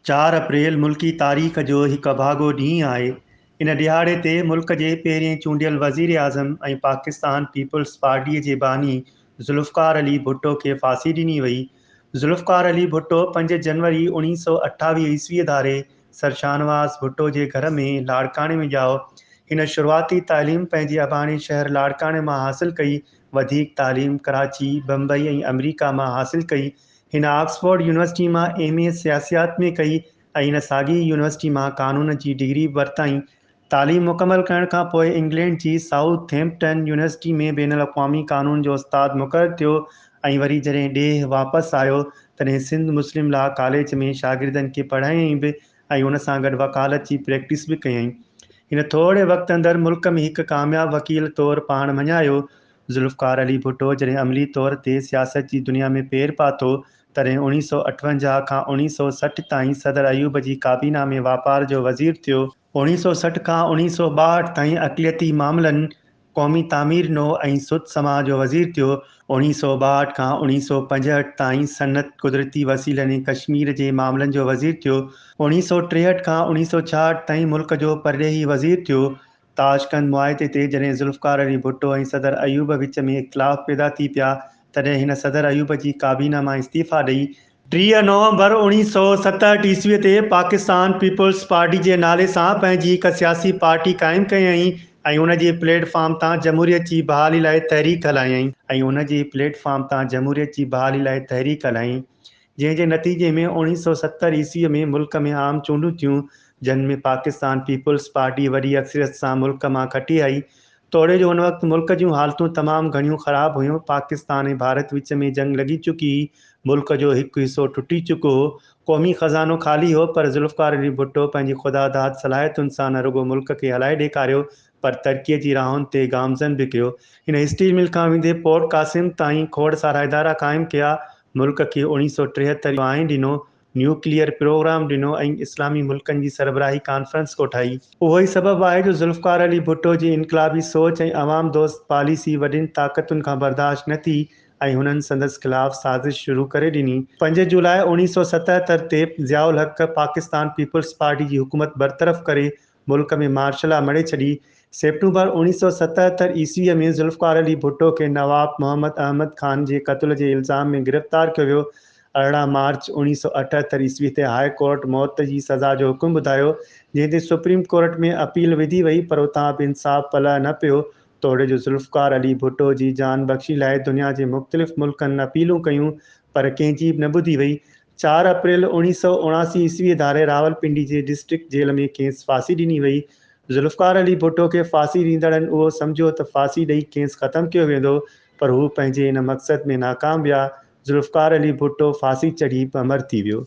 4 اپريل ملڪي تاريخ جو هڪ اڀاڳو ڏينهن آهي. ان ڏهاڙي تي ملڪ جي پهرين چونڊيل وزيراعظم ۽ پاڪستان پيپلز پارٽيء جي باني ذوالفقار علي ڀٽو کي ڦاسي ڏني وئي. ذوالفقار علي ڀٽو 5 جنوري 1928 عيسويء ڌاري سر شاهنواز ڀٽو جي گهر ۾ لاڙڪاڻي ۾ ڄائو. هن شروعاتي تعليم پنهنجي اباڻي شهر لاڙڪاڻي مان حاصل ڪئي. وڌيڪ تعليم ڪراچي، بمبئي ۽ آمريڪا مان حاصل ڪئي. هن آڪسفورڊ يونيورسٽي مان ايم اي سياسيات ۾ ڪئي ۽ ان ساڳي ئي يونيورسٽي مان قانون جي ڊگري به ورتائين. تعليم مڪمل ڪرڻ کان پوء انگلينڊ جي سائوٿ هيمپٽن يونيورسٽي ۾ بين الاقوامي قانون جو استاد مقرر ٿيو ۽ وري جڏهن ڏيهه واپس آيو تڏهن سنڌ مسلم لا ڪاليج ۾ شاگردن کي پڙهايائين به ۽ ان سان گڏ وڪالت جي پريڪٽس به ڪيائين. هن ٿوري وقت اندر ملڪ ۾ هڪ ڪامياب وڪيل طور پاڻ مڃايو. ذوالفقار علي ڀٽو جڏهن عملي طور تي سياست جي دنيا ۾ پير پاتو، تڏهن 1958 کان 1960 تائين صدر ايوب جي ڪابينا ۾ واپار جو وزير ٿيو. 1960 کان 1962 تائين اقليتي معاملن، قومي تعمير نو ۽ سڌ سماء جو وزير ٿيو. 1962 کان 1965 تائين صنعت، قدرتي وسيلن ۽ ڪشمير جي معاملن جو وزير ٿيو. 1963 کان 1966 تائين ملڪ جو پرڏيهي وزير ٿيو. تاشقند معاهدي تي جڏهن ذوالفقار علي ڀٽو ۽ صدر ايوب وچ ۾ اختلاف پيدا ٿي پيا، تڏهن هن صدر ايوب جي ڪابينا مان استعيفيٰ ڏئي، 30 نومبر 1967 عيسويء تي پاڪستان پيپلز پارٽي جي نالي سان پنهنجي هڪ سياسي پارٽي قائم ڪيائين ۽ ان جي پليٽ فارم تان جمهوريت جي بحالي لاء تحريڪ هلايائين. ۽ ان جي پليٽ فارم تان جمهوريت جي بحالي لاء تحريڪ هلايائين. جنهن جي نتيجي ۾ 1970 عيسويء ۾ ملڪ ۾ عام چونڊون ٿيون، جن ۾ پاڪستان پيپلز پارٽي وڏي اڪثريت سان ملڪ مان کٽي آئي. توڙي جو ان وقت ملڪ جون حالتون تمام گهڻيون خراب هيون، پاڪستان ۽ ڀارت وچ ۾ جنگ لڳي چڪي هئي، ملڪ جو هڪ حصو ٽٽي چڪو هو، قومي خزانو خالي هو، پر ذوالفقار علي ڀٽو پنهنجي خداداد صلاحيتن سان نه رڳو ملڪ کي هلائي ڏيکاريو، پر ترقيء جي راهن تي گامزن به ڪيو. هن اسٽيل مل کان ويندي پورٽ قاسم تائين کوڙ سارا ادارا قائم ڪيا، ملڪ کي 1973 جو آئين ڏنو، نيوڪليئر پروگرام ڏنو ۽ اسلامي ملڪن جي سربراهي ڪانفرنس ڪوٺائي. اهو ئي سبب آهي جو ذوالفقار علي ڀٽو جي انقلابي سوچ ۽ عوام دوست پاليسي وڏين طاقتن کان برداشت نه ٿي ۽ هنن سندس خلاف سازش شروع ڪري ڏني. 5 جولاء 1977 تي ضياء الحق پاڪستان پيپلز پارٽي جي حڪومت برطرف ڪري ملڪ ۾ مارشلا مڙهي ڇڏي. سيپٽمبر 1977 عيسويء ۾ ذوالفقار علي ڀٽو کي نواب محمد احمد خان جي قتل جي الزام ۾ گرفتار ڪيو ويو. 18 مارچ 1978 عيسوي تي هاء ڪورٽ موت جي سزا جو حڪم ٻڌايو، جنهن تي سپريم ڪورٽ ۾ اپيل وڌي وئي پر اتان به انصاف پلئه نه پيو. توڙي جو ذوالفقار علي ڀٽو جي جان بخشي لاء دنيا جي مختلف ملڪن اپيلون ڪيون پر ڪنهن جي به نه ٻڌي وئي. 4 اپريل 1979 عيسويء ڌاري راولپنڊي جي ڊسٽرڪٽ جيل ۾ کيس ڦاسي ڏني وئي. ذوالفقار علي ڀٽو کي ڦاسي ڏيندڙن اهو سمجهيو ته ڦاسي ڏئي کيس ختم ڪيو ويندو پر هو پنهنجي ان مقصد ۾ ناڪام ويا. ذوالفقار علي ڀٽو ڦاسي چڙهي به امر ٿي ويو.